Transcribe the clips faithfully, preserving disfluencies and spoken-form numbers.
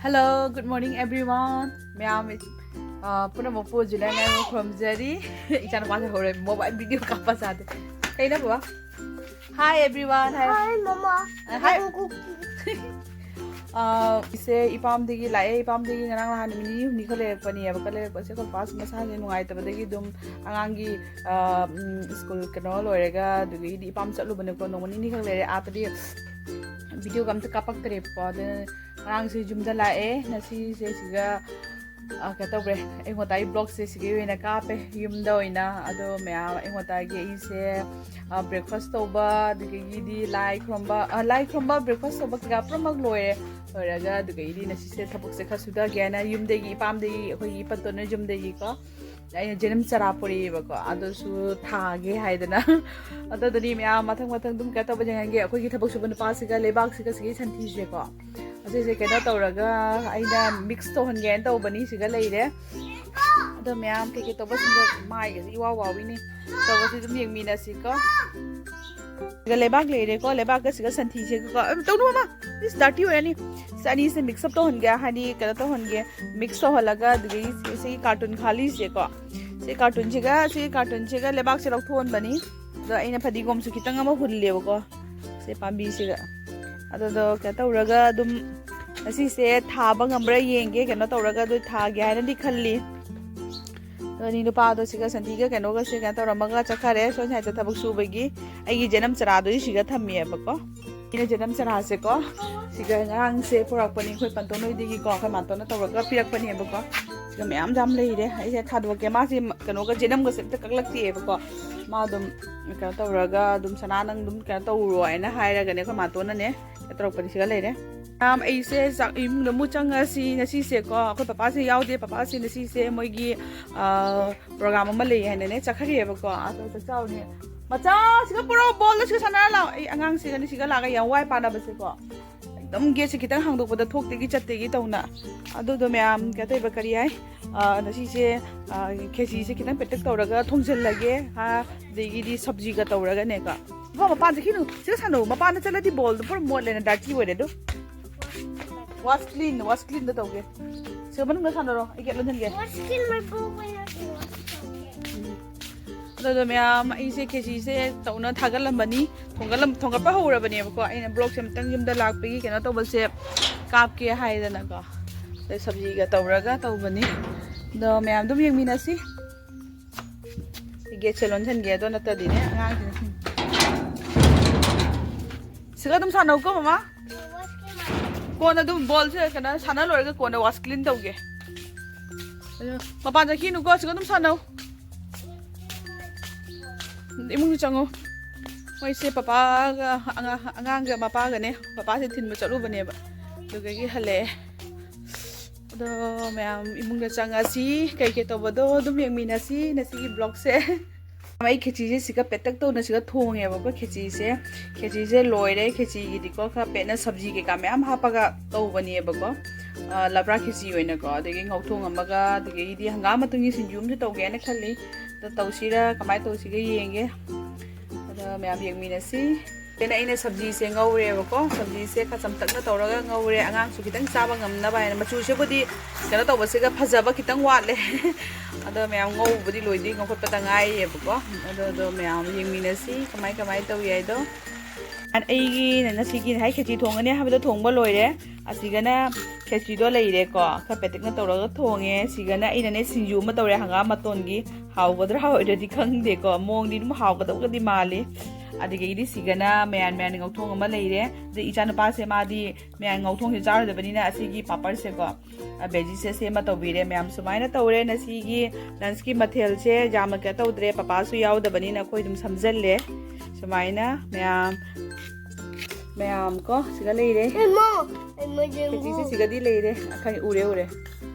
Hello, good morning everyone. ꯃꯌꯥꯝ, ꯑ, ꯄꯨꯝꯅꯃꯛꯄꯨ ꯖꯨꯂꯥꯏ ꯅꯥꯏꯕ ꯈꯨꯔꯨꯝꯖꯔꯤ꯫ ꯏꯆꯥꯅꯨꯄꯥꯁꯦ ꯍꯧꯔꯦ, mobile video ꯀꯥꯞꯄ ꯁꯥꯗꯦ꯫ ꯀꯩꯅꯣ ꯕꯕꯥ? Hi everyone. Hi. Hi, Mama. Uh, hi. Uncle. ꯑ, ꯏꯆꯦ ꯏꯄꯥꯝꯗꯒꯤ ꯂꯥꯛꯑꯦ꯫ ꯏꯄꯥꯝꯗꯒꯤ ꯉꯔꯥꯡ ꯅꯍꯥꯟ ꯅꯨꯃꯤꯠ ꯅꯤꯅꯤ ꯍꯨꯝꯅꯤ ꯈꯛ ꯂꯩꯔꯛꯄꯅꯦꯕ꯫ ꯈꯔ ꯂꯩꯔꯛꯄꯁꯦ ꯑꯩꯈꯣꯏ ꯄꯥꯁ ꯃꯁꯥꯁꯦ ꯅꯨꯡꯉꯥꯏꯇꯕꯗꯒꯤ ꯑꯗꯨꯝ ꯑꯉꯥꯡꯒꯤ, ꯑ, ꯎꯝ, ꯁ꯭ꯀꯨꯜ ꯀꯩꯅꯣ ꯂꯣꯏꯔꯒ ꯑꯗꯨꯗꯒꯤꯗꯤ ꯏꯄꯥꯝ ꯆꯠꯂꯨꯕꯅꯦꯀꯣ꯫ ꯅꯣꯡꯃ ꯅꯤꯅꯤ ꯈꯛ ꯂꯩꯔꯦ꯫ ꯑꯥꯗꯗꯤ video ꯒ ꯑꯝꯇ ꯀꯥꯞꯄꯛꯇ꯭ꯔꯦꯕꯀꯣ꯫ ꯑꯗꯨꯅ ꯉꯔꯥꯡꯁꯦ ꯌꯨꯝꯗ ꯂꯥꯛꯑꯦ꯫ ꯉꯁꯤꯁꯦ ꯁꯤꯒ, ꯑ, ꯀꯩꯅꯣ ꯇꯧꯈ꯭ꯔꯦ, ꯑꯌꯨꯛ ꯉꯟꯇꯥꯒꯤ vlog ꯁꯦ ꯁꯤꯒꯤ ꯑꯣꯏꯅ ꯀꯥꯞꯄꯦ ꯌꯨꯝꯗ ꯑꯣꯏꯅ꯫ ꯑꯗꯣ ꯃꯌꯥꯝ, ꯑꯌꯨꯛ ꯉꯟꯇꯥꯒꯤ ꯑꯩꯁꯦ, ꯑ, breakfast ꯇꯧꯕ, ꯑꯗꯨꯗꯒꯤꯗꯤ ꯂꯥꯏ ꯈꯨꯔꯨꯝꯕ, ꯑ, ꯂꯥꯏ ꯈꯨꯔꯨꯝꯕ, breakfast ꯇꯧꯕ ꯀꯩꯀꯥ ꯄꯨꯝꯅꯃꯛ ꯂꯣꯏꯔꯦ꯫ ꯂꯣꯏꯔꯒ ꯑꯗꯨꯗꯒꯤꯗꯤ ꯉꯁꯤꯁꯦ ꯊꯕꯛꯁꯦ ꯈꯔ ꯁꯨꯊꯒꯦ ꯍꯥꯏꯅ ꯌꯨꯝꯗꯒꯤ, ꯏꯄꯥꯝꯗꯒꯤ, ꯑꯩꯈꯣꯏꯒꯤ ꯏꯄꯟꯇꯣꯟꯅ ꯌꯨꯝꯗꯒꯤꯀꯣ, ꯑꯩꯅ ꯖꯦꯅꯝ ꯆꯔꯥ ꯄꯨꯔꯛꯑꯦꯕꯀꯣ, ꯑꯗꯨꯁꯨ ꯊꯥꯒꯦ ꯍꯥꯏꯗꯅ꯫ ꯑꯗꯨꯗꯨꯅꯤ ꯃꯌꯥꯝ ꯃꯊꯪ ꯃꯊꯪ ꯑꯗꯨꯝ ꯀꯩꯅꯣ ꯇꯧꯕ ꯌꯦꯡꯉꯒꯦ꯫ ꯑꯩꯈꯣꯏꯒꯤ ꯊꯕꯛ ꯁꯨꯕ ꯅꯨꯄꯥꯁꯤꯒ ꯂꯩꯕꯥꯛꯁꯤꯒ ꯁꯤꯒꯤ ꯁꯟꯊꯤꯁꯦꯀꯣ, ꯑꯁꯤꯁꯦ ꯀꯩꯅꯣ ꯇꯧꯔꯒ ꯑꯩꯅ mix ꯇꯧꯍꯟꯒꯦꯅ ꯇꯧꯕꯅꯤ꯫ ꯁꯤꯒ ꯂꯩꯔꯦ꯫ ꯑꯗꯣ ꯃꯌꯥꯝ ꯀꯩꯀꯩ ꯇꯧꯕꯁꯤꯡꯗꯣ, ꯃꯥꯏꯒꯁꯦ ꯏꯋꯥ ꯋꯥꯎꯏꯅꯦ꯫ ꯇꯧꯕꯁꯤ ꯑꯗꯨꯝ ꯌꯦꯡꯃꯤꯟꯅꯁꯤꯀꯣ꯫ ꯁꯤꯒ ꯂꯩꯕꯥꯛ ꯂꯩꯔꯦꯀꯣ, ꯂꯩꯕꯥꯛꯀ ꯁꯤꯒ ꯁꯟꯊꯤꯁꯦꯀꯣ, ꯑ, ꯇꯧꯅꯨ ꯃꯃꯥ, please, dirty ꯑꯣꯏꯔꯅꯤ꯫ ꯁꯤ ꯑꯅꯤꯁꯦ mix up ꯇꯧꯍꯟꯒꯦ, ꯍꯥꯏꯗꯤ ꯀꯩꯅꯣ ꯇꯧꯍꯟꯒꯦ, mix ꯇꯧꯍꯜꯂꯒ ꯑꯗꯨꯗꯒꯤ ꯁꯤ, ꯁꯤꯒꯤ carton ꯈꯥꯂꯤꯁꯦꯀꯣ, ꯁꯤ carton ꯁꯤꯒ, ꯁꯤ carton ꯁꯤꯒ ꯂꯩꯕꯥꯛꯁꯦ ꯂꯧꯊꯣꯛꯍꯟꯕꯅꯤ꯫ ꯑꯗꯣ ꯑꯩꯅ ꯐꯗꯤꯒꯣꯝꯁꯨ ꯈꯤꯇꯪ ꯑꯃ ꯍꯨꯜꯂꯦꯕꯀꯣ, ꯁꯤ ꯄꯥꯝꯕꯤꯁꯤꯒ꯫ ꯑꯗꯨꯗꯣ ꯀꯩꯅꯣ ꯇꯧꯔꯒ ꯑꯗꯨꯝ ꯉꯁꯤꯁꯦ ꯊꯥꯕ ꯉꯝꯕ꯭ꯔꯥ ꯌꯦꯡꯒꯦ, ꯀꯩꯅꯣ ꯇꯧꯔꯒ ꯑꯗꯨ ꯊꯥꯒꯦ ꯍꯥꯏꯅꯗꯤ ꯈꯜꯂꯤ꯫ ꯑꯗꯨꯅꯤ ꯅꯨꯄꯥꯗꯣ ꯁꯤꯒ ꯁꯟꯊꯤꯒ ꯀꯩꯅꯣꯒꯁꯦ ꯀꯩꯅꯣ ꯇꯧꯔꯝꯃꯒ ꯆꯠꯈꯔꯦ꯫ ꯁꯣꯝ ꯁꯥꯏꯗ ꯊꯕꯛ ꯁꯨꯕꯒꯤ ꯑꯩꯒꯤ ꯖꯦꯅꯝ ꯆꯔꯥꯗꯨꯗꯤ ꯁꯤꯒ ꯊꯝꯃꯦꯕꯀꯣ꯫ ꯑꯩꯅ ꯖꯦꯅꯝ ꯆꯔꯥꯁꯦꯀꯣ, ꯁꯤꯒ ꯉꯔꯥꯡꯁꯦ ꯄꯨꯔꯛꯄꯅꯤ ꯑꯩꯈꯣꯏ ꯄꯟꯇꯣꯟ ꯍꯣꯏꯗꯒꯤꯀꯣ, ꯑꯩꯈꯣꯏ ꯃꯥꯟꯇꯣꯟꯅ ꯇꯧꯔꯒ ꯄꯤꯔꯛꯄꯅꯦꯕꯀꯣ꯫ ꯁꯤꯒ ꯃꯌꯥꯝ ꯌꯥꯝ ꯂꯩꯔꯦ꯫ ꯑꯩꯁꯦ ꯊꯥꯗꯣꯛꯀꯦ꯫ ꯃꯥꯁꯦ ꯀꯩꯅꯣꯒ ꯖꯦꯅꯝꯒꯁꯦ ꯑꯝꯇ ꯀꯛꯂꯛꯇꯦꯕꯀꯣ꯫ ꯃꯥ ꯑꯗꯨꯝ ꯀꯩꯅꯣ ꯇꯧꯔꯒ ꯑꯗꯨꯝ, "ꯁꯅꯥ, ꯅꯪ ꯑꯗꯨꯝ ꯀꯩꯅꯣ ꯇꯧꯔꯣ" ꯍꯥꯏꯅ ꯍꯥꯏꯔꯒꯅꯦ ꯑꯩꯈꯣꯏ ꯃꯥꯟꯇꯣꯟꯅꯅꯦ ꯇꯧꯔꯛꯄꯅꯤ꯫ ꯁꯤꯒ ꯂꯩꯔꯦ꯫ ꯃꯌꯥꯝ, ꯑꯩꯁꯦ ꯆꯥꯛ ꯏꯃꯨꯡꯗ ꯑꯃꯨꯛ ꯆꯪꯉꯁꯤ꯫ ꯉꯁꯤꯁꯦꯀꯣ ꯑꯩꯈꯣꯏ ꯄꯄꯥꯁꯦ ꯌꯥꯎꯗꯦ꯫ ꯄꯄꯥꯁꯦ ꯉꯁꯤꯁꯦ ꯃꯣꯏꯒꯤ, ꯑ, program ꯑꯃ ꯂꯩ ꯍꯥꯏꯅꯅꯦ ꯆꯠꯈ꯭ꯔꯤꯑꯕꯀꯣ꯫ ꯑꯗꯣ ꯆꯥꯛ ꯆꯥꯎꯅꯤ꯫ ꯃꯆꯥ, ꯁꯤꯒ ꯄꯨꯔꯛꯑꯣ, ball ꯗꯣ ꯁꯤꯒ ꯁꯥꯟꯅꯔ ꯂꯥꯛꯑꯣ꯫ ꯑꯩ ꯑꯉꯥꯡꯁꯤꯒꯅꯦ ꯁꯤꯒ ꯂꯥꯛꯑꯒ ꯌꯥꯝ ꯋꯥꯏ ꯄꯥꯅꯕꯁꯦꯀꯣ꯫ ꯑꯗꯨꯝ gate ꯁꯦ ꯈꯤꯇꯪ ꯍꯥꯡꯗꯣꯛꯄꯗ ꯊꯣꯛꯇꯒꯤ ꯆꯠꯇꯒꯤ ꯇꯧꯅ꯫ ꯑꯗꯨꯗꯣ ꯃꯌꯥꯝ ꯀꯩꯅꯣ ꯇꯧꯕ ꯀꯔꯤ ꯍꯥꯏ? ꯑ, ꯉꯁꯤꯁꯦ, ꯑ, ꯈꯦꯆꯤꯁꯦ ꯈꯤꯇꯪ ꯄꯦꯇꯛ ꯇꯧꯔꯒ ꯊꯣꯡꯖꯤꯜꯂꯒꯦ꯫ ꯑ, ꯑꯗꯒꯤꯗꯤ ꯁꯕꯖꯤꯒ ꯇꯧꯔꯒꯅꯦꯀꯣ꯫ ꯏꯕꯣ, ꯃꯄꯥꯟ ꯆꯠꯈꯤꯅꯨ꯫ ꯁꯤꯗ ꯁꯥꯟꯅꯧ꯫ ꯃꯄꯥꯟꯗ ꯆꯠꯂꯗꯤ ball ꯗꯣ ꯄꯨꯔꯥ ꯃꯣꯠꯂꯦꯅ, dirty ꯑꯣꯏꯔꯦ ꯑꯗꯨ꯫ Wash clean, wash cleanꯗ ꯇꯧꯒꯦ꯫ ꯁꯤꯒ ꯃꯅꯨꯡꯗ ꯁꯥꯟꯅꯔꯣ, ꯑꯩ gate ꯂꯣꯟꯁꯤꯟꯒꯦ꯫ Wash clean ꯃꯄꯨ ꯑꯣꯏꯅ ꯁꯤꯔꯣ꯫ ꯑꯗꯨꯗꯣ ꯃꯌꯥꯝ, ꯑꯩꯁꯦ ꯈꯦꯆꯤꯁꯦ ꯇꯧꯅ ꯊꯥꯒꯠꯂꯝꯕꯅꯤ꯫ ꯊꯣꯡꯒꯠꯂꯝ-, ꯊꯣꯡꯒꯠꯄ ꯍꯧꯔꯕꯅꯦꯕꯀꯣ꯫ ꯑꯩꯅ vlogꯁꯦ ꯑꯃꯨꯛꯇꯪ ꯌꯨꯝꯗ ꯂꯥꯛꯄꯒꯤ ꯀꯩꯅꯣ ꯇꯧꯕꯁꯦ ꯀꯥꯞꯀꯦ ꯍꯥꯏꯗꯅꯀꯣ꯫ ꯑꯗꯩ ꯁꯕꯖꯤꯒ ꯇꯧꯔꯒ ꯇꯧꯕꯅꯤ꯫ ꯑꯗꯣ ꯃꯌꯥꯝ ꯑꯗꯨꯝ ꯌꯦꯡꯃꯤꯟꯅꯁꯤ꯫ ꯑꯩ gateꯁꯦ ꯂꯣꯟꯁꯤꯟꯒꯦ, ꯑꯗꯣ ꯅꯠꯇ꯭ꯔꯗꯤꯅꯦ ꯑꯉꯥꯡꯁꯤꯡ꯫ ꯁꯤꯒ ꯑꯗꯨꯝ ꯁꯥꯟꯅꯧꯀꯣ ꯃꯃꯥ꯫ Wash clean ꯃꯄꯨ꯫ ꯀꯣꯟꯅ ꯑꯗꯨꯝ ballꯁꯦ ꯀꯩꯅꯣ ꯁꯥꯟꯅ ꯂꯣꯏꯔꯒ ꯀꯣꯟꯅ wash clean ꯇꯧꯒꯦ꯫ ꯑꯗꯣ ꯃꯄꯥꯟ ꯆꯠꯈꯤꯅꯨꯀꯣ, ꯁꯤꯒ ꯑꯗꯨꯝ ꯁꯥꯟꯅꯧ꯫ ꯏꯃꯨꯡꯗ ꯆꯪꯉꯣ꯫ ꯃꯣꯏꯁꯦ ꯄꯄꯥꯒ ꯑꯉꯥꯡ-, ꯑꯉꯥꯡꯒ ꯃꯄꯥꯒꯅꯦ꯫ ꯄꯄꯥꯁꯦ ꯊꯤꯟꯕ ꯆꯠꯂꯨꯕꯅꯦꯕ꯫ ꯑꯗꯨꯗꯒꯤ ꯍꯜꯂꯛꯑꯦ꯫ ꯑꯗꯣ ꯃꯌꯥꯝ ꯏꯃꯨꯡꯗ ꯆꯪꯉꯁꯤ꯫ ꯀꯩꯀꯩ ꯇꯧꯕꯗꯣ ꯑꯗꯨꯝ ꯌꯦꯡꯃꯤꯟꯅꯁꯤ ꯉꯁꯤꯒꯤ vlogꯁꯦ꯫ ꯑꯩ ꯈꯦꯆꯤꯁꯦ ꯁꯤꯒ ꯄꯦꯇꯛ ꯇꯧꯅ ꯁꯤꯒ ꯊꯣꯡꯉꯦꯕꯀꯣ ꯈꯦꯆꯤꯁꯦ꯫ ꯈꯦꯆꯤꯁꯦ ꯂꯣꯏꯔꯦ꯫ ꯈꯦꯆꯤꯒꯤꯗꯤꯀꯣ ꯈꯔ ꯄꯦꯠꯅ ꯁꯕꯖꯤ ꯀꯩꯀꯥ ꯃꯌꯥꯝ ꯍꯥꯞꯄꯒ ꯇꯧꯕꯅꯦꯕꯀꯣ꯫ ꯑ, ꯂꯕ꯭ꯔꯥ ꯈꯦꯆꯤ ꯑꯣꯏꯅꯀꯣ꯫ ꯑꯗꯒꯤ ꯉꯧꯊꯣꯡ ꯑꯃꯒ, ꯑꯗꯒꯤꯗꯤ ꯍꯪꯒꯥꯝ ꯃꯇꯨꯝꯒꯤ ꯁꯤꯡꯖꯨ ꯑꯃꯁꯨ ꯇꯧꯒꯦꯅ ꯈꯜꯂꯤ꯫ ꯑꯗꯣ ꯇꯧꯁꯤꯔꯥ ꯀꯃꯥꯏꯅ ꯇꯧꯁꯤꯒꯦ ꯌꯦꯡꯒꯦ꯫ ꯑꯗꯣ ꯃꯌꯥꯝ ꯌꯦꯡꯃꯤꯟꯅꯁꯤ꯫ ꯑꯩꯅ, ꯑꯩꯅ ꯁꯕꯖꯤꯁꯦ ꯉꯧꯔꯦꯕꯀꯣ꯫ ꯁꯕꯖꯤꯁꯦ ꯈꯔ ꯆꯝꯇꯛꯅ ꯇꯧꯔꯒ ꯉꯧꯔꯦ꯫ ꯑꯉꯥꯡꯁꯨ ꯈꯤꯇꯪ ꯆꯥꯕ ꯉꯝꯅꯕ ꯍꯥꯏꯅ꯫ ꯃꯆꯨꯁꯤꯕꯨꯗꯤ ꯀꯩꯅꯣ ꯇꯧꯕꯁꯤꯒ ꯐꯖꯕ ꯈꯤꯇꯪ ꯋꯥꯠꯂꯦ꯫ ꯑꯗꯣ ꯃꯌꯥꯝ ꯉꯧꯕꯗꯤ ꯂꯣꯏꯗ꯭ꯔꯤ, ꯉꯧꯈꯠꯄꯗ ꯉꯥꯏꯔꯤꯌꯦꯕꯀꯣ꯫ ꯑꯗꯣ, ꯑꯗꯣ ꯃꯌꯥꯝ ꯌꯦꯡꯃꯤꯟꯅꯁꯤ ꯀꯃꯥꯏ ꯀꯃꯥꯏ ꯇꯧꯏ ꯍꯥꯏꯗꯣ꯫ ꯑꯩꯒꯤ ꯉꯁꯤꯒꯤ ꯉꯁꯥꯏ ꯈꯦꯆꯤ ꯊꯣꯡꯒꯅꯤ ꯍꯥꯏꯕꯗꯣ ꯊꯣꯡꯕ ꯂꯣꯏꯔꯦ꯫ ꯑꯁꯤꯒꯅ ꯈꯦꯆꯤꯗꯣ ꯂꯩꯔꯦꯀꯣ꯫ ꯈꯔ ꯄꯦꯇꯛꯅ ꯇꯧꯔꯒ ꯊꯣꯡꯉꯦ꯫ ꯁꯤꯒꯅ ꯑꯩꯅꯅꯦ ꯁꯤꯡꯖꯨ ꯑꯃ ꯇꯧꯔꯦ ꯍꯪꯒꯥꯝ ꯃꯇꯣꯟꯒꯤ꯫ ꯍꯥꯎꯒꯗ꯭ꯔꯥ ꯍꯥꯎꯔꯣꯏꯗ꯭ꯔꯗꯤ ꯈꯪꯗꯦꯀꯣ꯫ ꯃꯑꯣꯡꯗꯤ ꯑꯗꯨꯝ ꯍꯥꯎꯒꯗꯧꯒꯗꯤ ꯃꯥꯜꯂꯤ꯫ ꯑꯗꯒꯤꯗꯤ ꯁꯤꯒꯅ ꯃꯌꯥꯟ ꯃꯌꯥꯟ ꯉꯧꯊꯣꯡ ꯑꯃ ꯂꯩꯔꯦ꯫ ꯑꯗꯩ ꯏꯆꯥꯅꯨꯄꯥꯁꯦ ꯃꯥꯗꯤ ꯃꯌꯥꯟ ꯉꯧꯊꯣꯡꯁꯦ ꯆꯥꯔꯣꯏꯗꯕꯅꯤꯅ ꯑꯁꯤꯒꯤ ꯄꯥꯄꯔꯁꯦꯀꯣ, ꯑ, ꯚꯦꯖꯤꯁꯦ ꯁꯦꯝꯃ ꯇꯧꯕꯤꯔꯦ꯫ ꯃꯌꯥꯝ ꯁꯨꯃꯥꯏꯅ ꯇꯧꯔꯦ ꯉꯁꯤꯒꯤ lunchꯀꯤ ꯃꯊꯦꯜꯁꯦ꯫ ꯌꯥꯝꯅ ꯀꯩꯅꯣ ꯇꯧꯗ꯭ꯔꯦ, ꯄꯄꯥꯁꯨ ꯌꯥꯎꯗꯕꯅꯤꯅ ꯑꯩꯈꯣꯏ ꯑꯗꯨꯝ ꯁꯝꯖꯜꯂꯦ꯫ ꯁꯨꯃꯥꯏꯅ ꯃꯌꯥꯝ, ꯃꯌꯥꯝ ꯀꯣ ꯁꯤꯒ ꯂꯩꯔꯦ꯫ ꯏꯃꯥ, ꯏꯃꯥ, ꯌꯦꯡꯉꯣ꯫ ꯈꯦꯆꯤꯁꯦ ꯁꯤꯒꯗꯤ ꯂꯩꯔꯦ꯫ ꯑꯈꯪ ꯎꯔꯦ, ꯎꯔꯦ꯫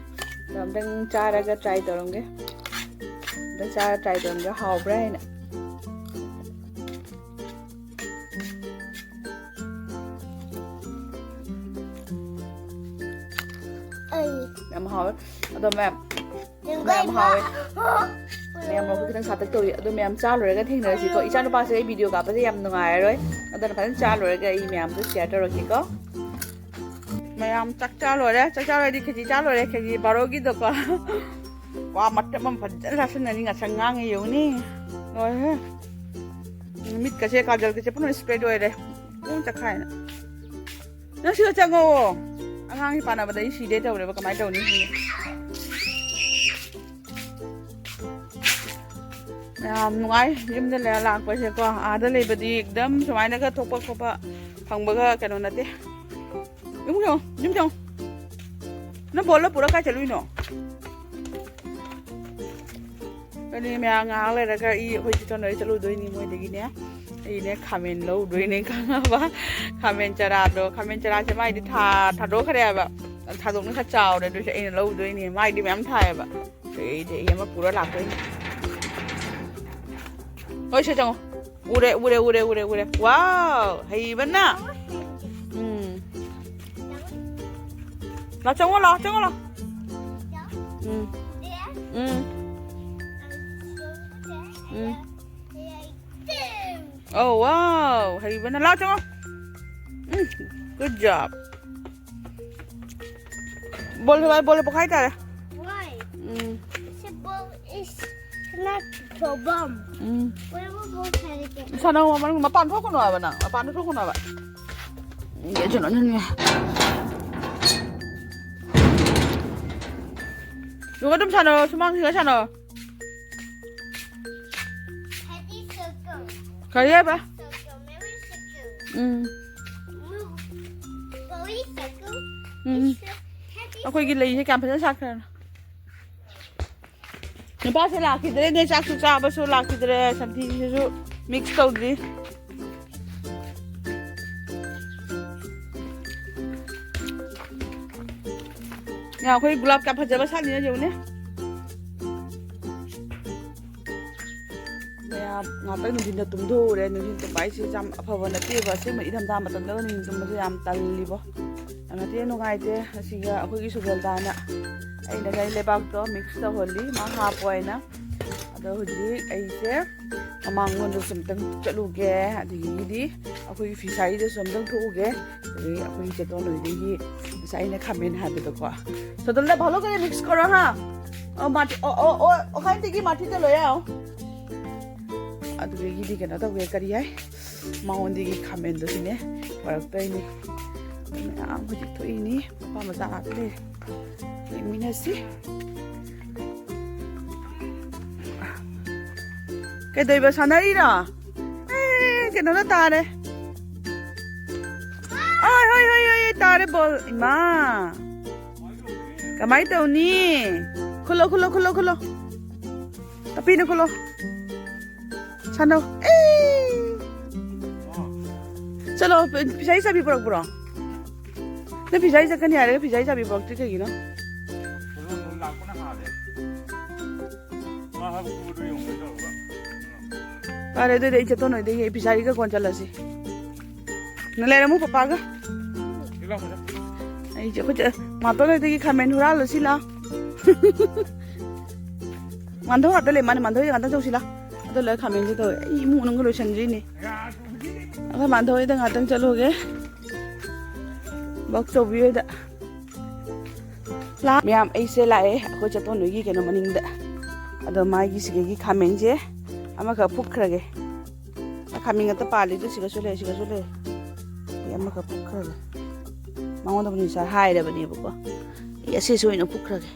ꯑꯗꯣ ꯑꯝꯇꯪ ꯆꯥꯔꯒ try ꯇꯧꯔꯝꯒꯦ꯫ ꯑꯝꯇꯪ ꯆꯥꯔ try ꯇꯧꯔꯝꯒꯦ, ꯍꯥꯎꯕ꯭ꯔꯥ ꯍꯥꯏꯅ꯫ ꯑꯩ ꯌꯥꯝ ꯍꯥꯎꯋꯦ꯫ ꯑꯗꯣ ꯃꯌꯥꯝ, ꯌꯦꯡꯉꯣ, ꯃꯌꯥꯝ ꯏꯃꯥ꯫ ꯍꯥꯎꯋꯦ꯫ ꯃꯌꯥꯝ ꯃꯣꯔꯣꯛ ꯈꯤꯇꯪ ꯁꯥꯇꯛ ꯇꯧꯔꯤ꯫ ꯑꯗꯣ ꯃꯌꯥꯝ ꯆꯥ ꯂꯣꯏꯔꯒ ꯊꯦꯡꯅꯔꯁꯤꯀꯣ꯫ ꯏꯆꯥꯅꯨꯄꯥꯁꯦ ꯑꯩ video ꯀꯥꯞꯄꯁꯦ ꯌꯥꯝ ꯅꯨꯡꯉꯥꯏꯔꯔꯣꯏ꯫ ꯑꯗꯨꯅ ꯐꯖꯅ ꯆꯥ ꯂꯣꯏꯔꯒ ꯑꯩ ꯃꯌꯥꯝꯗ share ꯇꯧꯔꯛꯀꯦꯀꯣ꯫ ꯃꯌꯥꯝ ꯆꯥꯛ ꯆꯥ ꯂꯣꯏꯔꯦ꯫ ꯆꯥꯛ ꯆꯥ ꯂꯣꯏꯔꯗꯤ ꯈꯦꯆꯤ ꯆꯥ ꯂꯣꯏꯔꯦ꯫ ꯈꯦꯆꯤ ꯕꯥꯔꯣꯒꯤꯗꯣꯀꯣ꯫ ꯋꯥ ꯃꯇꯞ ꯑꯃ ꯐꯖꯅ ꯆꯥꯁꯤꯟꯅꯅꯤ꯫ ꯉꯁꯪ ꯉꯥꯡꯉꯦ ꯌꯦꯡꯉꯨꯅꯦ꯫ ꯂꯣꯏꯔꯦ꯫ ꯃꯤꯠꯀꯁꯦ, ꯀꯥꯖꯜꯒꯁꯦ ꯄꯨꯟꯅ spread ꯑꯣꯏꯔꯦ꯫ ꯄꯨꯡ ꯆꯈꯥꯏꯅ꯫ ꯅꯪ ꯁꯤꯗ ꯆꯪꯉꯛꯑꯣ꯫ ꯑꯉꯥꯡꯒꯤ ꯄꯥꯟꯅꯕꯗ ꯑꯩ ꯁꯤꯗꯦ ꯇꯧꯔꯦꯕ꯫ ꯀꯃꯥꯏꯅ ꯇꯧꯅꯤ ꯈꯪꯗꯦ꯫ ꯌꯥꯝ ꯅꯨꯡꯉꯥꯏ ꯌꯨꯝꯗ ꯂꯩꯔ ꯂꯥꯛꯄꯁꯦꯀꯣ꯫ ꯑꯥꯗ ꯂꯩꯕꯗꯤ ꯑꯦꯛꯗꯝ ꯁꯨꯃꯥꯏꯅꯒ ꯊꯣꯛꯄ ꯈꯣꯠꯄ ꯐꯪꯕꯒ ꯀꯩꯅꯣ ꯅꯠꯇꯦ꯫ ꯌꯨꯝ ꯆꯪꯉꯣ, ꯌꯨꯝ ꯆꯪꯉꯣ꯫ ꯅꯪ ꯕꯣꯜꯂ ꯄꯨꯔ ꯀꯥꯏ ꯆꯠꯂꯨꯏꯅꯣ? ꯑꯗꯨꯅꯦ ꯃꯌꯥꯝ ꯉꯥꯏꯍꯥꯛ ꯂꯩꯔꯒ ꯑꯩ ꯑꯩꯈꯣꯏ ꯆꯤꯆꯟ ꯍꯣꯏ ꯆꯠꯂꯨꯗꯣꯏꯅꯤ ꯃꯣꯏꯗꯒꯤꯅꯦ꯫ ꯑꯩꯅꯦ ꯈꯥꯃꯦꯟ ꯂꯧꯗꯣꯏꯅꯦ ꯈꯪꯉꯕ? ꯈꯥꯃꯦꯟ ꯆꯔꯥꯗꯣ, ꯈꯥꯃꯦꯟ ꯆꯔꯥꯁꯦ ꯃꯥꯏꯗꯤ ꯊꯥ-, ꯊꯥꯗꯣꯛꯈ꯭ꯔꯦꯕ꯫ ꯊꯥꯗꯣꯛꯅ ꯈꯔ ꯆꯥꯎꯔꯦ, ꯑꯗꯨꯁꯨ ꯑꯩꯅ ꯂꯧꯗꯣꯏꯅꯦ꯫ ꯃꯥꯏꯗꯤ ꯃꯌꯥꯝ ꯊꯥꯏꯌꯦꯕ꯫ ꯑꯩꯗꯤ ꯑꯩ ꯑꯃ ꯄꯨꯔ ꯂꯥꯛꯇꯣꯏꯅꯦ꯫ ꯍꯣꯏ, ꯁꯤ ꯆꯪꯉꯣ꯫ ꯎꯔꯦ, ꯎꯔꯦ, ꯎꯔꯦ, ꯎꯔꯦ, ꯎꯔꯦ꯫ ꯋꯥꯎ, ꯍꯩꯕꯅ꯫ ꯎꯝ꯫ ꯂꯥꯛ, ꯆꯪꯉꯣ, ꯂꯥꯛ, ꯆꯪꯉꯣ, ꯂꯥꯛ꯫ ꯎꯝ꯫ ꯎꯝ꯫ ꯎꯝ꯫ Oh, wow. ꯍꯩꯕꯅ꯫ ꯂꯥꯛ, ꯆꯪꯉꯣ꯫ ꯎꯝ꯫ Good job. ꯕꯣꯜ ꯊꯨꯒꯥꯏ, ꯕꯣꯜ ꯄꯣꯈꯥꯏ ꯇꯥꯔꯦ꯫ Why? Um. It's a ball, it's not a bomb. Um. Where will ball carry it? ꯁꯥꯟꯅꯧ, ꯃꯅꯨꯡ, ꯃꯄꯥꯟ ꯊꯣꯛꯀꯅꯨ ꯍꯥꯏꯕ ꯅꯪ꯫ ꯃꯄꯥꯟꯗ ꯊꯣꯛꯀꯅꯨ ꯍꯥꯏꯕ꯫ ꯎꯝ, ꯀꯩꯁꯨ ꯅꯣꯛꯅꯤꯡꯉꯦ꯫ ꯅꯨꯡ ꯑꯗꯨꯝ ꯁꯥꯟꯅꯧ, ꯁꯨꯃꯥꯡꯁꯤꯗ ꯁꯥꯟꯅꯧ꯫ Happy circle. ꯀꯔꯤ ꯍꯥꯏꯕ? Circle, memory circle꯫ ꯎꯝ꯫ ꯃꯨ-, ꯕꯣꯏ circle꯫ Um. It's a happy ꯑꯩꯈꯣꯏꯒꯤ ꯂꯩꯁꯦ ꯀꯌꯥꯝ ꯐꯖꯅ ꯁꯥꯠꯈ꯭ꯔꯦꯅꯣ꯫ ꯅꯨꯄꯥꯁꯦ ꯂꯥꯛꯈꯤꯗ꯭ꯔꯦꯅꯦ, ꯆꯥꯛꯁꯨ ꯆꯥꯕꯁꯨ ꯂꯥꯛꯈꯤꯗ꯭ꯔꯦ, ꯁꯟꯊꯤꯁꯤꯁꯨ mix ꯇꯧꯗ꯭ꯔꯤ꯫ ꯌꯥ, ꯑꯩꯈꯣꯏ ꯒꯨꯂꯥꯞ ꯀꯌꯥꯝ ꯐꯖꯕ ꯁꯥꯠꯂꯤꯅꯣ ꯌꯦꯡꯉꯨꯅꯦ꯫ ꯃꯌꯥꯝ ꯉꯥꯛꯇꯪ ꯅꯨꯡꯊꯤꯟꯗ ꯇꯨꯝꯊꯣꯛꯎꯔꯦ꯫ ꯅꯨꯡꯊꯤꯟ ꯇꯨꯝꯕ ꯍꯥꯏꯁꯦ ꯌꯥꯝ ꯑꯐꯕ ꯅꯠꯇꯦꯕ꯫ ꯑꯁꯦꯡꯕ ꯏꯪꯊꯝꯊꯥ ꯃꯇꯝꯗꯒ ꯅꯨꯡꯊꯤꯟ ꯇꯨꯝꯕꯁꯦ ꯌꯥꯝ ꯇꯜꯂꯤꯕꯣ꯫ ꯌꯥꯝ ꯊꯤꯅ ꯅꯨꯡꯉꯥꯏꯇꯦ꯫ ꯑꯁꯤꯒ ꯑꯩꯈꯣꯏꯒꯤ ꯁꯨꯖꯜꯗꯥꯅ ꯑꯩ ꯉꯁꯥꯏ ꯂꯩꯕꯥꯛꯇꯣ mix ꯇꯧꯍꯜꯂꯤ꯫ ꯃꯥ ꯍꯥꯞꯄꯣ ꯍꯥꯏꯅ꯫ ꯑꯗꯣ ꯍꯧꯖꯤꯛ ꯑꯩꯁꯦ ꯃꯃꯥꯡꯂꯣꯝꯗꯁꯨ ꯑꯝꯇꯪ ꯆꯠꯂꯨꯒꯦ, ꯑꯗꯒꯤꯗꯤ ꯑꯩꯈꯣꯏꯒꯤ ꯐꯤꯁꯥꯔꯤꯗꯁꯨ ꯑꯝꯇꯪ ꯊꯣꯛꯎꯒꯦ, ꯑꯗꯒꯤ ꯑꯩꯈꯣꯏꯒꯤ ꯆꯦꯇꯣꯟ ꯍꯣꯏꯗꯒꯤ ꯉꯁꯥꯏ ꯑꯩꯅ ꯈꯥꯃꯦꯟ ꯍꯥꯏꯕꯗꯣꯀꯣ, ꯆꯦꯇꯣꯟꯗ ꯐꯣꯂꯣ ꯀꯔꯦ ꯃꯤꯛꯁ ꯀꯔꯣ ꯍꯥ꯫ ꯑꯣ, ꯃꯥꯇꯤ, ꯑꯣ, ꯑꯣ, ꯑꯣ, ꯑꯣꯈꯥꯏꯟꯇꯒꯤ ꯃꯥꯇꯤ ꯇ ꯂꯣꯏ ꯌꯥꯎ꯫ ꯑꯗꯨꯗꯒꯤꯗꯤ ꯀꯩꯅꯣ ꯇꯧꯒꯦ, ꯀꯔꯤ ꯍꯥꯏ, ꯃꯉꯣꯟꯗꯒꯤ ꯈꯥꯃꯦꯟꯗꯣ ꯁꯤꯅꯦ ꯄꯨꯔꯛꯇꯣꯏꯅꯤ꯫ ꯃꯌꯥꯝ ꯍꯧꯖꯤꯛ ꯊꯣꯛꯏꯅꯤ, ꯃꯄꯥ ꯃꯆꯥ ꯉꯥꯛꯇ ꯂꯩꯔꯦ꯫ ꯌꯦꯡꯃꯤꯟꯅꯁꯤ꯫ ꯀꯩꯗꯧꯕ ꯁꯥꯟꯅꯔꯤꯔꯣ? ꯑꯦ, ꯀꯩꯅꯣꯅ ꯇꯥꯔꯦ꯫ ꯑꯣꯏ, ꯍꯣꯏ, ꯍꯣꯏ, ꯍꯣꯏ, ꯍꯣꯏ, ꯇꯥꯔꯦ ꯕꯣꯜ꯫ ꯏꯃꯥ, ꯀꯃꯥꯏ ꯇꯧꯅꯤ? ꯈꯨꯜꯂꯣ, ꯈꯨꯜꯂꯣ, ꯈꯨꯜꯂꯣ, ꯈꯨꯜꯂꯣ꯫ ꯇꯄꯤꯅ ꯈꯨꯜꯂꯣ꯫ ꯁꯥꯟꯅꯧ꯫ ꯑꯦ! ꯆꯠꯂꯣ, ꯐꯤꯁꯥꯔꯤ ꯆꯥꯕꯤ ꯄꯨꯔꯛꯄ꯭ꯔꯣ? ꯅꯪ ꯐꯤꯁꯥꯔꯤ ꯆꯠꯀꯅꯤ ꯍꯥꯏꯔꯒ ꯐꯤꯁꯥꯔꯤ ꯆꯥꯕꯤ ꯄꯨꯔꯛꯇ꯭ꯔꯤ ꯀꯩꯒꯤꯅꯣ? ꯂꯥꯛꯄꯅ ꯍꯥꯜꯂꯦ꯫ ꯃꯥ ꯍꯥꯏꯕ ꯈꯨꯕꯗꯣ ꯌꯦꯡꯉꯨ ꯇꯧꯔꯒ꯫ ꯐꯔꯦ, ꯑꯗꯨꯗꯤ ꯑꯩ ꯆꯦꯇꯣꯟ ꯍꯣꯏꯗꯒꯤ ꯑꯩ ꯐꯤꯁꯥꯔꯤꯒ ꯀꯣꯟ ꯆꯠꯂꯁꯤ꯫ ꯅꯪ ꯂꯩꯔꯝꯃꯨ ꯄꯄꯥꯒ꯫ ꯁꯤ ꯂꯥꯎ, ꯃꯖꯥ꯫ ꯑꯩꯁꯦ ꯑꯩꯈꯣꯏ ꯆꯦ-, ꯃꯥꯇꯣꯟ ꯍꯣꯏꯗꯒꯤ ꯈꯥꯃꯦꯟ ꯍꯨꯔꯥꯜꯂꯨꯁꯤ ꯂꯥꯎ꯫ ꯃꯥꯟꯗꯧ ꯉꯥꯛꯇ ꯂꯩ, ꯃꯥꯅ ꯃꯥꯟꯗꯧ ꯉꯥꯛꯇ ꯆꯧꯁꯤ ꯂꯥꯎ꯫ ꯑꯗꯨ ꯂꯣꯏ ꯈꯥꯃꯦꯟꯁꯦ ꯇꯧꯋꯦ꯫ ꯑꯩ ꯏꯃꯨꯡ ꯃꯅꯨꯡꯒ ꯂꯣꯏꯁꯟꯗ꯭ꯔꯤꯅꯦ꯫ ꯑꯩꯈꯣꯏ ꯃꯥꯟꯗꯧ ꯍꯣꯏꯗ ꯉꯥꯛꯇꯪ ꯆꯠꯂꯨꯒꯦ꯫ ꯕꯛ ꯆꯧꯕꯤ ꯍꯣꯏꯗ꯫ ꯂꯥ-, ꯃꯌꯥꯝ, ꯑꯩꯁꯦ ꯂꯥꯛꯑꯦ ꯑꯩꯈꯣꯏ ꯆꯦꯇꯣꯟ ꯍꯣꯏꯒꯤ ꯀꯩꯅꯣ ꯃꯅꯤꯡꯗ꯫ ꯑꯗꯣ ꯃꯥꯒꯤ ꯁꯤꯗꯒꯤ ꯈꯥꯃꯦꯟꯁꯦ ꯑꯃꯈꯛ ꯐꯨꯛꯈ꯭ꯔꯒꯦ꯫ ꯈꯥꯃꯦꯟ ꯉꯥꯛꯇ ꯄꯥꯜꯂꯤꯗꯣ ꯁꯤꯒꯁꯨ ꯂꯩ, ꯁꯤꯒꯁꯨ ꯂꯩ꯫ ꯑꯩ ꯑꯃꯈꯛ ꯐꯨꯛꯈ꯭ꯔꯒꯦ꯫ ꯃꯉꯣꯟꯗ ꯉꯁꯥꯏ ꯍꯥꯏꯔꯕꯅꯦꯕꯀꯣ꯫ ꯑꯩ ꯑꯁꯦꯁ ꯑꯣꯏꯅ ꯐꯨꯛꯈ꯭ꯔꯒꯦ꯫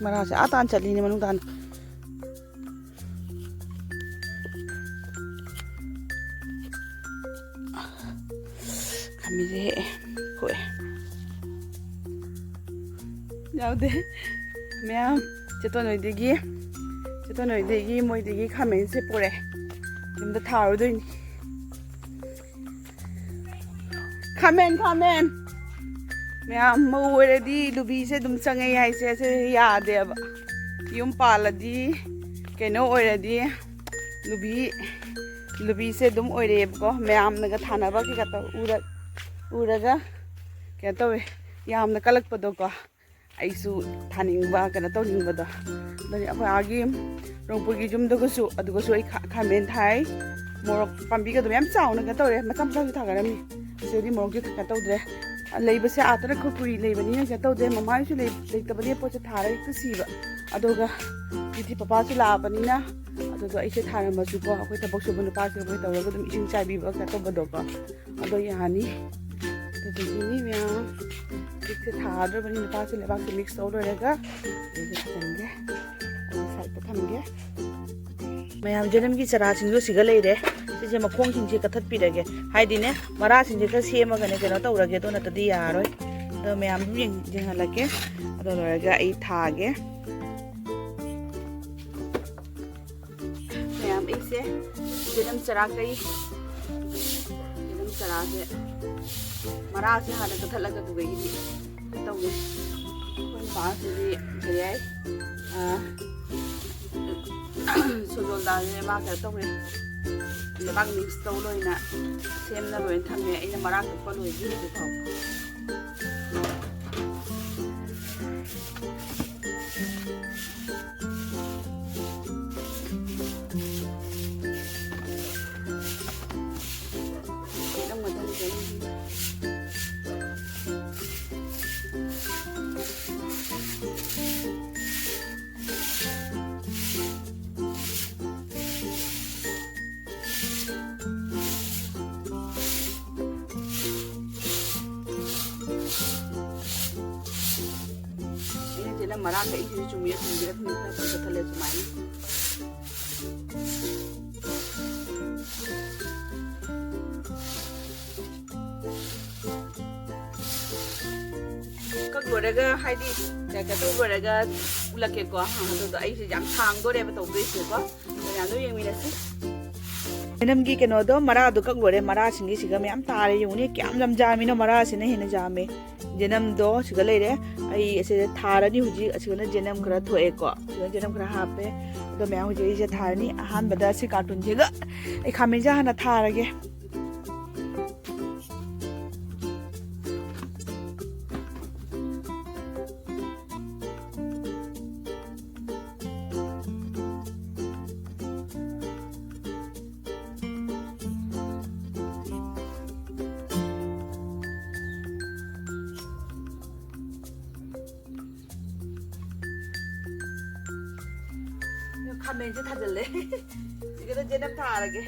ꯃꯔꯥꯁꯦ ꯑꯥ ꯇꯥꯟ ꯆꯠꯂꯤꯅꯦ ꯃꯅꯨꯡ ꯇꯥꯟ꯫ ꯈꯥꯃꯤꯁꯦ ꯍꯦꯛꯑꯦ꯫ ꯈꯣꯛꯑꯦ꯫ ꯌꯥꯎꯗꯦ꯫ ꯃꯌꯥꯝ ꯆꯦꯇꯣꯟ ꯍꯣꯏꯗꯒꯤ, ꯆꯦꯇꯣꯟ ꯍꯣꯏꯗꯒꯤ ꯃꯣꯏꯗꯒꯤ ꯈꯥꯃꯦꯟꯁꯦ ꯄꯨꯔꯛꯑꯦ꯫ ꯌꯨꯝꯗ ꯊꯥꯔꯨꯗꯣꯏꯅꯤ꯫ ꯈꯥꯃꯦꯟ, ꯈꯥꯃꯦꯟ꯫ ꯃꯌꯥꯝ, ꯃꯧ ꯑꯣꯏꯔꯗꯤ ꯂꯨꯕꯤꯁꯦ ꯑꯗꯨꯝ ꯆꯪꯉꯛꯏ ꯍꯥꯏꯁꯦ, ꯁꯦ ꯌꯥꯗꯦꯕ꯫ ꯌꯨꯝ ꯄꯥꯜꯂꯗꯤ, ꯀꯩꯅꯣ ꯑꯣꯏꯔꯗꯤ, ꯂꯨꯕꯤ, ꯂꯨꯕꯤꯁꯦ ꯑꯗꯨꯝ ꯑꯣꯏꯔꯛꯑꯦꯕꯀꯣ꯫ ꯃꯌꯥꯝꯅꯒ ꯊꯥꯅꯕ ꯀꯩꯀꯥ ꯇꯧ-, ꯎꯔ-, ꯎꯔꯒ ꯀꯩꯅꯣ ꯇꯧꯋꯦ, ꯌꯥꯝꯅ ꯀꯜꯂꯛꯄꯗꯣꯀꯣ꯫ ꯑꯩꯁꯨ ꯊꯥꯅꯤꯡꯕ, ꯀꯩꯅꯣ ꯇꯧꯅꯤꯡꯕꯗꯣ꯫ ꯑꯗꯨꯅꯤ ꯑꯩꯈꯣꯏ ꯑꯥꯒꯤ ꯔꯣꯡꯄꯨꯔꯒꯤ ꯌꯨꯝꯗꯒꯁꯨ, ꯑꯗꯨꯒꯁꯨ ꯑꯩ ꯈꯥ-, ꯈꯥꯃꯦꯟ ꯊꯥꯏ, ꯃꯣꯔꯣꯛ ꯄꯥꯝꯕꯤꯒꯗꯣ ꯃꯌꯥꯝ ꯆꯥꯎꯅ ꯀꯩꯅꯣ ꯇꯧꯔꯦ, ꯃꯆꯥ ꯃꯆꯥꯁꯨ ꯊꯥꯒꯠꯂꯝꯃꯤ꯫ ꯁꯤꯗꯗꯤ ꯃꯣꯔꯣꯛꯇꯤ ꯀꯩꯅꯣ ꯇꯧꯗ꯭ꯔꯦ꯫ ꯂꯩꯕꯁꯦ ꯑꯥ ꯇꯔꯛ ꯈꯨꯔꯄꯨꯔꯤ ꯂꯩꯕꯅꯤꯅ ꯀꯩꯅꯣ ꯇꯧꯗꯦ, ꯃꯃꯥꯏꯁꯨ ꯂꯩ-, ꯂꯩꯇꯕꯗꯤ ꯄꯣꯠꯁꯦ ꯊꯥꯔꯒ ꯍꯦꯛꯇ ꯁꯤꯕ꯫ ꯑꯗꯨꯒ ꯇꯤꯇꯤ ꯄꯄꯥꯁꯨ ꯂꯥꯛꯑꯕꯅꯤꯅ, ꯑꯗꯨꯗꯣ ꯑꯩꯁꯦ ꯊꯥꯔꯝꯃꯁꯨꯀꯣ, ꯑꯩꯈꯣꯏ ꯊꯕꯛ ꯁꯨꯕ ꯅꯨꯄꯥꯁꯦ ꯑꯩꯈꯣꯏ ꯇꯧꯔꯒ ꯑꯗꯨꯝ ꯏꯁꯤꯡ ꯆꯥꯏꯕꯤꯕ ꯀꯩꯅꯣ ꯇꯧꯕꯗꯣꯀꯣ꯫ ꯑꯗꯣ ꯌꯥꯅꯤ꯫ ꯑꯗꯨꯗꯒꯤꯅꯤ ꯃꯌꯥꯝ, ꯍꯧꯖꯤꯛꯁꯦ ꯊꯥꯗ꯭ꯔꯕꯅꯤ, ꯅꯨꯄꯥꯁꯦ ꯂꯩꯕꯥꯛꯁꯦ ꯃꯤꯛꯁ ꯇꯧ ꯂꯣꯏꯔꯒ ꯑꯗꯨꯒ ꯊꯥꯖꯤꯟꯒꯦ꯫ ꯑꯗꯨ ꯁꯥꯏꯗꯇ ꯊꯝꯒꯦ꯫ ꯃꯌꯥꯝ, ꯖꯅꯝꯒꯤ ꯆꯔꯥꯁꯤꯡꯗꯣ ꯁꯤꯒ ꯂꯩꯔꯦ꯫ ꯁꯤꯁꯦ ꯃꯈꯣꯡꯁꯤꯡꯁꯦ ꯀꯛꯊꯠꯄꯤꯔꯒꯦ꯫ ꯍꯥꯏꯗꯤꯅꯦ, ꯃꯔꯥꯁꯤꯡꯁꯦ ꯈꯔ ꯁꯦꯝꯃꯒꯅꯦ, ꯀꯩꯅꯣ ꯇꯧꯔꯒꯦ, ꯑꯗꯨ ꯅꯠꯇꯗꯤ ꯌꯥꯔꯣꯏ꯫ ꯑꯗꯣ ꯃꯌꯥꯝ ꯑꯗꯨꯝ ꯌꯦꯡ-, ꯌꯦꯡꯍꯜꯂꯛꯀꯦ꯫ ꯑꯗꯣ ꯂꯣꯏꯔꯒ ꯑꯩ ꯊꯥꯒꯦ꯫ ꯃꯌꯥꯝ, ꯑꯩꯁꯦ ꯖꯅꯝ ꯆꯔꯥ ꯀꯩ, ꯖꯅꯝ ꯆꯔꯥꯁꯦ ꯃꯔꯥꯁꯦ ꯍꯥꯟꯅ ꯀꯛꯊꯠꯂꯒ ꯑꯗꯨꯗꯒꯤꯗꯤ ꯇꯧꯒꯦ꯫ ꯑꯩꯈꯣꯏ ꯅꯨꯄꯥꯁꯤꯗꯤ ꯀꯔꯤ ꯍꯥꯏ, ꯑꯥ, ꯁꯣꯖꯣꯜꯗꯥꯁꯦ ꯃꯥ ꯀꯩꯅꯣ ꯇꯧꯔꯦ, ꯂꯩꯕꯥꯛ ꯃꯤꯛꯁ ꯇꯧ ꯂꯣꯏꯅ ꯁꯦꯝꯅ ꯂꯣꯏꯅ ꯊꯝꯃꯦ꯫ ꯑꯩꯅ ꯃꯔꯥ ꯀꯛꯄ ꯂꯣꯏꯗ꯭ꯔꯤ ꯍꯧꯖꯤꯛ ꯐꯥꯎ꯫ ꯑꯩꯅ ꯁꯤꯗ ꯃꯔꯥ ꯀꯛꯏꯁꯤꯁꯨ ꯆꯨꯝꯃꯤꯔ ꯆꯨꯝꯗ꯭ꯔꯤꯔ ꯈꯪꯗꯦ, ꯈꯔ ꯀꯛꯊꯠꯂꯦ ꯁꯨꯃꯥꯏꯅ꯫ ꯀꯛ ꯂꯣꯏꯔꯒ, ꯍꯥꯏꯗꯤ, ꯀꯩꯅꯣ ꯇꯧ ꯂꯣꯏꯔꯒ ꯎꯠꯂꯛꯀꯦꯀꯣ꯫ ꯑꯗꯨꯗꯣ ꯑꯩꯁꯦ ꯌꯥꯝ ꯁꯥꯡꯗꯣꯔꯦꯕ ꯇꯧꯗꯣꯏꯁꯦꯀꯣ꯫ ꯃꯌꯥꯝꯗꯣ ꯌꯦꯡꯃꯤꯟꯅꯁꯤ꯫ ꯌꯦꯅꯝꯒꯤ ꯀꯩꯅꯣꯗꯣ, ꯃꯔꯥꯗꯣ ꯀꯛꯂꯣꯏꯔꯦ꯫ ꯃꯔꯥꯁꯤꯡꯒꯤ ꯁꯤꯒ ꯃꯌꯥꯝ ꯇꯥꯔꯦ꯫ ꯌꯦꯡꯉꯨꯅꯦ, ꯀꯌꯥꯝ ꯌꯥꯝ ꯌꯥꯝꯃꯤꯅꯣ꯫ ꯃꯔꯥꯁꯤꯅ ꯍꯦꯟꯅ ꯌꯥꯝꯃꯦ꯫ ꯌꯦꯅꯝꯗꯣ ꯁꯤꯒ ꯂꯩꯔꯦ꯫ ꯑꯩ ꯑꯁꯤꯗ ꯊꯥꯔꯅꯤ ꯍꯧꯖꯤꯛ꯫ ꯑꯁꯤꯒꯅ ꯌꯦꯅꯝ ꯈꯔ ꯊꯣꯛꯑꯦꯀꯣ꯫ ꯑꯁꯤꯒ ꯌꯦꯅꯝ ꯈꯔ ꯍꯥꯞꯄꯦ꯫ ꯑꯗꯣ ꯃꯌꯥꯝ ꯍꯧꯖꯤꯛ ꯑꯩꯁꯦ ꯊꯥꯔꯅꯤ꯫ ꯑꯍꯥꯟꯕꯗ ꯁꯤ ꯀꯥꯔꯇꯨꯟꯁꯤꯒ ꯑꯩ ꯈꯥꯃꯦꯟꯁꯦ ꯍꯥꯟꯅ ꯊꯥꯔꯒꯦ꯫ ꯈꯥꯃꯦꯟꯁꯦ ꯊꯥꯖꯤꯜꯂꯦ꯫ ꯁꯤꯒꯗ ꯌꯦꯅꯝ ꯊꯥꯔꯒꯦ꯫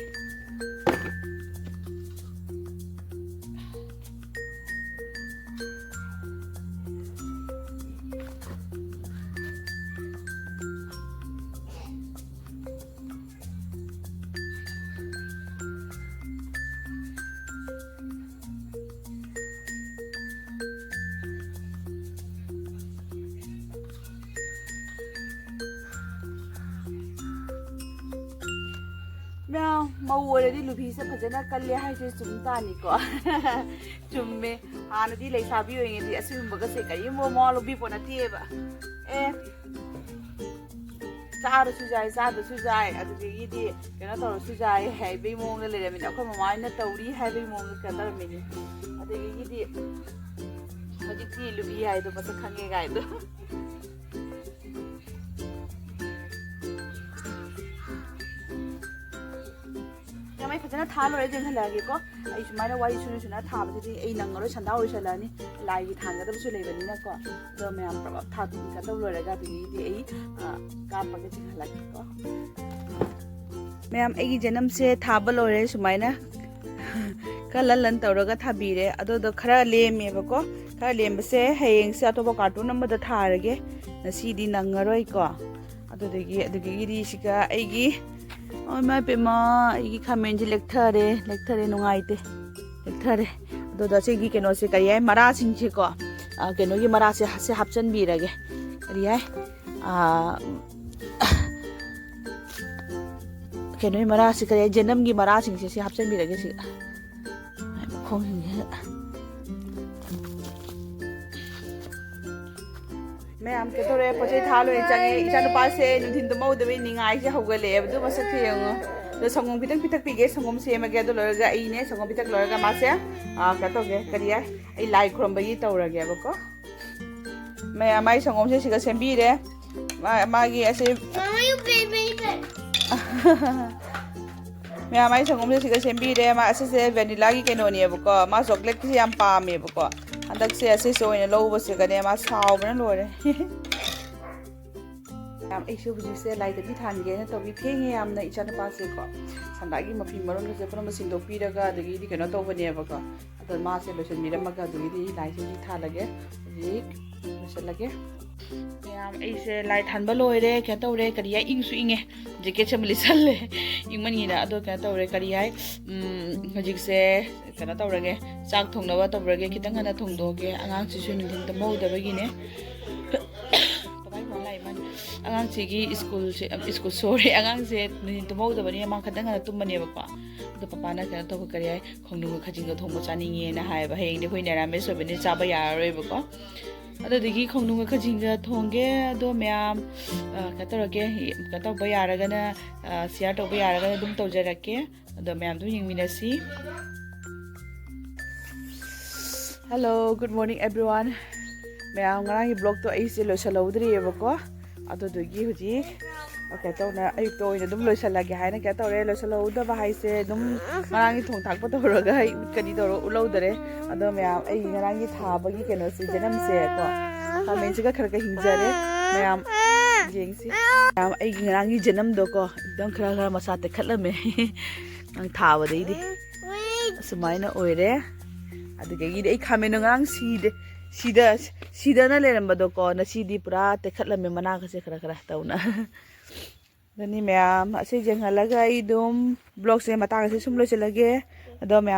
ꯃꯌꯥꯝ, ꯃꯧ ꯑꯣꯏꯔꯗꯤ ꯂꯨꯕꯤꯁꯦ ꯐꯖꯅ ꯀꯜꯂꯦ ꯍꯥꯏꯁꯦ ꯆꯨꯝ ꯇꯥꯅꯤꯀꯣ꯫ ꯆꯨꯝꯃꯦ꯫ ꯍꯥꯟꯅꯗꯤ ꯂꯩꯁꯥꯕꯤ ꯑꯣꯏꯔꯤꯉꯩꯗꯤ ꯑꯁꯤꯒꯨꯝꯕꯒꯁꯦ ꯀꯔꯤꯒꯨꯝꯕ ꯃꯋꯥ ꯂꯧꯕꯤ ꯄꯣꯠ ꯅꯠꯇꯦꯕ꯫ ꯑꯦ, ꯆꯥꯔꯁꯨ ꯌꯥꯏ, ꯆꯥꯗ꯭ꯔꯁꯨ ꯌꯥꯏ, ꯑꯗꯨꯗꯒꯤꯗꯤ ꯀꯩꯅꯣ ꯇꯧꯔꯁꯨ ꯌꯥꯏ ꯍꯥꯏꯕꯒꯤ ꯃꯑꯣꯡꯗ ꯂꯩꯔꯝꯃꯤꯅꯦ꯫ ꯑꯩꯈꯣꯏ ꯃꯃꯥ ꯍꯣꯏꯅ ꯇꯧꯔꯤ ꯍꯥꯏꯕꯒꯤ ꯃꯑꯣꯡꯗ ꯀꯩꯅꯣ ꯇꯧꯔꯝꯃꯤꯅꯦ꯫ ꯑꯗꯨꯗꯒꯤꯗꯤ ꯍꯧꯖꯤꯛꯇꯤ ꯂꯨꯕꯤ ꯍꯥꯏꯗꯣ ꯃꯁꯛ ꯈꯪꯉꯦ ꯀꯥꯏꯗꯣ꯫ ꯌꯥꯝꯃꯩ ꯐꯖꯅ ꯊꯥ ꯂꯣꯏꯔꯦ, ꯌꯦꯡꯍꯜꯂꯛꯑꯒꯦꯀꯣ꯫ ꯑꯩ ꯁꯨꯃꯥꯏꯅ ꯋꯥꯔꯤ ꯁꯨꯅ ꯁꯨꯅ ꯊꯥꯕꯁꯤꯗꯤ ꯑꯩ ꯅꯪꯉꯔꯣꯏ, ꯁꯟꯗꯥ ꯑꯣꯏꯁꯜꯂꯛꯑꯅꯤ꯫ ꯂꯥꯏꯒꯤ ꯊꯥꯡꯒꯗꯕꯁꯨ ꯂꯩꯕꯅꯤꯅꯀꯣ꯫ ꯑꯗꯣ ꯃꯌꯥꯝ ꯄꯨꯂꯞ ꯊꯥ ꯀꯠꯇꯧ ꯂꯣꯏꯔꯒ ꯑꯗꯨꯗꯒꯤꯗꯤ ꯑꯩ, ꯑ, ꯀꯥꯞꯄꯒ ꯆꯤꯡꯍꯜꯂꯛꯀꯦꯀꯣ꯫ ꯃꯌꯥꯝ, ꯑꯩꯒꯤ ꯌꯦꯅꯝꯁꯦ ꯊꯥꯕ ꯂꯣꯏꯔꯦ꯫ ꯁꯨꯃꯥꯏꯅ ꯈꯔ ꯂꯟ ꯂꯟ ꯇꯧꯔꯒ ꯊꯥꯕꯤꯔꯦ꯫ ꯑꯗꯨꯗꯣ ꯈꯔ ꯂꯦꯝꯃꯦꯕꯀꯣ꯫ ꯈꯔ ꯂꯦꯝꯕꯁꯦ ꯍꯌꯦꯡꯁꯦ ꯑꯇꯣꯞꯄ ꯀꯥꯔꯇꯨꯟ ꯑꯃꯗ ꯊꯥꯔꯒꯦ꯫ ꯉꯁꯤꯗꯤ ꯅꯪꯉꯔꯣꯏꯀꯣ꯫ ꯑꯗꯨꯗꯒꯤ, ꯑꯗꯨꯗꯒꯤꯗꯤ ꯁꯤꯒ ꯑꯩꯒꯤ, ꯑꯣ, ꯏꯃꯥ ꯏꯄꯦꯝꯃ, ꯑꯩꯒꯤ ꯈꯥꯃꯦꯟꯁꯦ ꯂꯦꯛꯊꯔꯦ, ꯂꯦꯛꯊꯔꯦ, ꯅꯨꯡꯉꯥꯏꯇꯦ, ꯂꯦꯛꯊꯔꯦ꯫ ꯑꯗꯨꯗ ꯁꯤꯒꯤ ꯀꯩꯅꯣꯁꯦ ꯀꯔꯤ ꯍꯥꯏ, ꯃꯔꯥꯁꯤꯡꯁꯦꯀꯣ, ꯑ, ꯀꯩꯅꯣꯒꯤ ꯃꯔꯥꯁꯦ ꯁꯦ ꯍꯥꯞꯆꯤꯟꯕꯤꯔꯒꯦ꯫ ꯀꯔꯤ ꯍꯥꯏ? ꯑ, ꯀꯩꯅꯣꯒꯤ ꯃꯔꯥꯁꯤ, ꯀꯔꯤ, ꯖꯦꯅꯝꯒꯤ ꯃꯔꯥꯁꯤꯡꯁꯦ ꯁꯤ ꯍꯥꯞꯆꯤꯟꯕꯤꯔꯒꯦ ꯁꯤ꯫ ꯃꯈꯣꯡꯁꯤꯡꯁꯦ꯫ ꯃꯌꯥꯝ ꯀꯩꯗꯧꯔꯦ? ꯄꯣꯠ ꯆꯩ ꯊꯥ ꯂꯣꯏꯅ ꯆꯪꯉꯦ꯫ ꯏꯆꯥꯅꯨꯄꯥꯁꯦ ꯅꯨꯡꯊꯤꯟ ꯇꯨꯝꯍꯧꯗꯕꯩ ꯅꯤꯡꯉꯥꯏꯁꯦ ꯍꯧꯒꯠꯂꯛꯑꯦꯕ꯫ ꯑꯗꯨ ꯃꯁꯛꯁꯦ ꯌꯦꯡꯉꯣ꯫ ꯑꯗꯣ ꯁꯪꯒꯣꯝ ꯈꯤꯇꯪ ꯄꯤꯊꯛꯄꯤꯒꯦ꯫ ꯁꯪꯒꯣꯝ ꯁꯦꯝꯃꯒꯦ꯫ ꯑꯗꯨ ꯂꯣꯏꯔꯒ ꯑꯩꯅꯦ ꯁꯪꯒꯣꯝ ꯄꯤꯊꯛ ꯂꯣꯏꯔꯒ ꯃꯥꯁꯦ, ꯑꯥ, ꯀꯩꯅꯣ ꯇꯧꯒꯦ꯫ ꯀꯔꯤ ꯍꯥꯏ? ꯑꯩ ꯂꯥꯏ ꯈꯨꯔꯨꯝꯕꯒꯤ ꯇꯧꯔꯒꯦꯕꯀꯣ꯫ ꯃꯌꯥꯝ ꯃꯥꯏ ꯁꯪꯒꯣꯝꯁꯦ ꯁꯤꯒ ꯁꯦꯝꯕꯤꯔꯦ꯫ ꯃꯥ-, ꯃꯥꯒꯤ ꯑꯁꯤ Mama, you pay me. ꯃꯌꯥꯝ ꯑꯩ ꯁꯪꯒꯣꯝꯁꯦ ꯁꯤꯒ ꯁꯦꯝꯕꯤꯔꯦ꯫ ꯃꯥ ꯑꯁꯤꯁꯦ ꯚꯦꯅꯤꯂꯥꯒꯤ ꯀꯩꯅꯣꯅꯦꯕꯀꯣ꯫ ꯃꯥ ꯆꯣꯀ꯭ꯂꯦꯠꯀꯤꯁꯦ ꯌꯥꯝ ꯄꯥꯝꯃꯦꯕꯀꯣ꯫ ꯍꯟꯗꯛꯁꯦ ꯑꯁꯤꯁꯦ ꯑꯣꯏꯅ ꯂꯧꯕꯁꯤꯒꯅꯦ ꯃꯥ ꯁꯥꯎꯕꯅ ꯂꯣꯏꯔꯦ꯫ ꯃꯌꯥꯝ ꯑꯩꯁꯨ ꯍꯧꯖꯤꯛꯁꯦ ꯂꯥꯏ ꯙꯕꯤ ꯊꯥꯟꯒꯦꯅ ꯇꯧꯕꯤ꯫ ꯊꯦꯡꯉꯦ ꯌꯥꯝꯅ ꯏꯆꯥꯅꯨꯄꯥꯁꯦꯀꯣ꯫ ꯁꯟꯗꯥꯒꯤ ꯃꯐꯤ ꯃꯔꯣꯟꯒꯁꯦ ꯄꯨꯝꯅꯃꯛ ꯁꯤꯟꯗꯣꯛꯄꯤꯔꯒ ꯑꯗꯒꯤꯗꯤ ꯀꯩꯅꯣ ꯇꯧꯕꯅꯦꯕꯀꯣ꯫ ꯑꯗꯣ ꯃꯥꯁꯦ ꯂꯣꯏꯁꯤꯟꯕꯤꯔꯝꯃꯒ ꯑꯗꯒꯤꯗꯤ ꯂꯥꯏꯁꯤꯡꯁꯤ ꯊꯥꯜꯂꯒꯦ꯫ ꯍꯧꯖꯤꯛ ꯂꯣꯏꯁꯤꯜꯂꯒꯦ꯫ ꯃꯌꯥꯝ ꯑꯩꯁꯦ ꯂꯥꯏ ꯊꯥꯟꯕ ꯂꯣꯏꯔꯦ꯫ ꯀꯩꯅꯣ ꯇꯧꯔꯦ꯫ ꯀꯔꯤ ꯍꯥꯏ? ꯏꯪꯁꯨ ꯏꯪꯉꯦ꯫ ꯖꯦꯀꯦꯠꯁꯦ ꯑꯃ ꯂꯤꯠꯁꯜꯂꯦ꯫ ꯏꯪꯃꯟꯒꯤꯅ꯫ ꯑꯗꯣ ꯀꯩꯅꯣ ꯇꯧꯔꯦ꯫ ꯀꯔꯤ ꯍꯥꯏ? ꯎꯝ, ꯍꯧꯖꯤꯛꯁꯦ ꯀꯩꯅꯣ ꯇꯧꯔꯒꯦ꯫ ꯆꯥꯛ ꯊꯣꯡꯅꯕ ꯇꯧꯔꯒꯦ꯫ ꯈꯤꯇꯪ ꯉꯟꯅ ꯊꯣꯡꯗꯣꯛꯑꯒꯦ꯫ ꯑꯉꯥꯡꯁꯤꯁꯨ ꯅꯨꯡꯊꯤꯟ ꯇꯨꯝꯍꯧꯗꯕꯒꯤꯅꯦ꯫ ꯀꯃꯥꯏ ꯀꯃꯥꯏ ꯂꯥꯛꯏ ꯃꯥꯅꯤ? ꯑꯉꯥꯡꯁꯤꯒꯤ ꯁ꯭ꯀꯨꯜꯁꯦ, ꯁ꯭ꯀꯨꯜ, ꯁꯣꯔꯤ, ꯑꯉꯥꯡꯁꯦ ꯅꯨꯡꯊꯤꯟ ꯇꯨꯝꯍꯧꯗꯕꯅꯤꯅ ꯃꯥ ꯈꯤꯇꯪ ꯉꯟꯅ ꯇꯨꯝꯕꯅꯦꯕꯀꯣ꯫ ꯑꯗꯣ ꯄꯄꯥꯅ ꯀꯩꯅꯣ ꯇꯧꯕ, ꯀꯔꯤ ꯍꯥꯏ? ꯈꯣꯡꯗ꯭ꯔꯨꯝꯒ ꯈꯥꯖꯤꯡꯒ ꯊꯣꯡꯕ ꯆꯥꯅꯤꯡꯉꯦꯅ ꯍꯥꯏꯌꯦꯕ꯫ ꯍꯌꯦꯡꯗꯤ ꯑꯩꯈꯣꯏ ꯅꯦꯔꯥꯃꯦꯁ ꯑꯣꯏꯕꯅꯤꯅ ꯆꯥꯕ ꯌꯥꯔꯔꯣꯏꯕꯀꯣ꯫ ꯑꯗꯨꯗꯨꯒꯤ ꯈꯣꯡꯗ꯭ꯔꯨꯝꯒ ꯈꯥꯖꯤꯡꯒ ꯊꯣꯡꯒꯦ꯫ ꯑꯗꯣ ꯃꯌꯥꯝ, ꯑ, ꯀꯩꯅꯣ ꯇꯧꯔꯒꯦ, ꯀꯩꯅꯣ ꯇꯧꯕ ꯌꯥꯔꯒꯅ, ꯑ, share ꯇꯧꯕ ꯌꯥꯔꯒꯅ ꯑꯗꯨꯝ ꯇꯧꯖꯔꯛꯀꯦ꯫ ꯑꯗꯣ ꯃꯌꯥꯝ ꯑꯗꯨꯝ ꯌꯦꯡꯃꯤꯟꯅꯁꯤ꯫ Hello, good morning everyone. ꯃꯌꯥꯝ, ꯉꯔꯥꯡꯒꯤ vlogꯇꯣ ꯑꯩꯁꯦ ꯂꯣꯏꯁꯤꯜꯍꯧꯗ꯭ꯔꯤꯑꯕꯀꯣ꯫ ꯑꯗꯨꯗꯨꯒꯤ ꯍꯧꯖꯤꯛ ꯀꯩꯅꯣ ꯇꯧꯅ ꯑꯌꯨꯛꯇ ꯑꯣꯏꯅ ꯑꯗꯨꯝ ꯂꯣꯏꯁꯤꯜꯂꯒꯦ ꯍꯥꯏꯅ ꯀꯩꯅꯣ ꯇꯧꯔꯦ꯫ ꯂꯣꯏꯁꯤꯜꯍꯧꯗꯕ ꯍꯥꯏꯁꯦ ꯑꯗꯨꯝ ꯉꯔꯥꯡꯒꯤ ꯊꯣꯡ ꯊꯥꯛꯄ ꯇꯧꯔꯒ ꯑꯩ ꯎꯠꯀꯅꯤ ꯇꯧꯔ ꯎꯠꯍꯧꯗꯔꯦ꯫ ꯑꯗꯣ ꯃꯌꯥꯝ, ꯑꯩꯒꯤ ꯉꯔꯥꯡꯒꯤ ꯊꯥꯕꯒꯤ ꯀꯩꯅꯣꯁꯦ, ꯖꯅꯝꯁꯦ ꯀꯣ, ꯈꯥꯃꯦꯟꯁꯤꯒ ꯈꯔ ꯈꯔ ꯍꯤꯡꯖꯔꯦ꯫ ꯃꯌꯥꯝ ꯌꯦꯡꯁꯤ꯫ ꯃꯌꯥꯝ, ꯑꯩꯒꯤ ꯉꯔꯥꯡꯒꯤ ꯖꯅꯝꯗꯣ ꯀꯣ, ꯑꯗꯨꯝ ꯈꯔ ꯈꯔ ꯃꯁꯥ ꯇꯦꯛꯈꯠꯂꯝꯃꯦ꯫ ꯅꯪ ꯊꯥꯕꯗꯩꯗꯤ ꯑꯁꯨꯃꯥꯏꯅ ꯑꯣꯏꯔꯦ꯫ ꯑꯗꯨꯗꯒꯤꯗꯤ ꯑꯩ ꯈꯥꯃꯦꯟꯗꯣ ꯉꯔꯥꯡ ꯁꯤꯗꯦ, ꯁꯤꯗ, ꯁꯤꯗꯅ ꯂꯩꯔꯝꯕꯗꯣꯀꯣ, ꯉꯁꯤꯗꯤ ꯄꯨꯔꯥ ꯇꯦꯛꯈꯠꯂꯝꯃꯦ ꯃꯅꯥꯒꯁꯦ ꯈꯔ ꯈꯔ ꯇꯧꯅ꯫ ꯑꯗꯨꯅꯤ ꯃꯌꯥꯝ, ꯑꯁꯤ ꯌꯦꯡꯍꯜꯂꯒ ꯑꯩ ꯑꯗꯨꯝ vlogꯁꯦ ꯃꯇꯥꯡ ꯑꯁꯤ ꯁꯨꯝ ꯂꯣꯏꯁꯤꯜꯂꯒꯦ꯫ ꯑꯗꯣ ꯃꯌꯥꯝ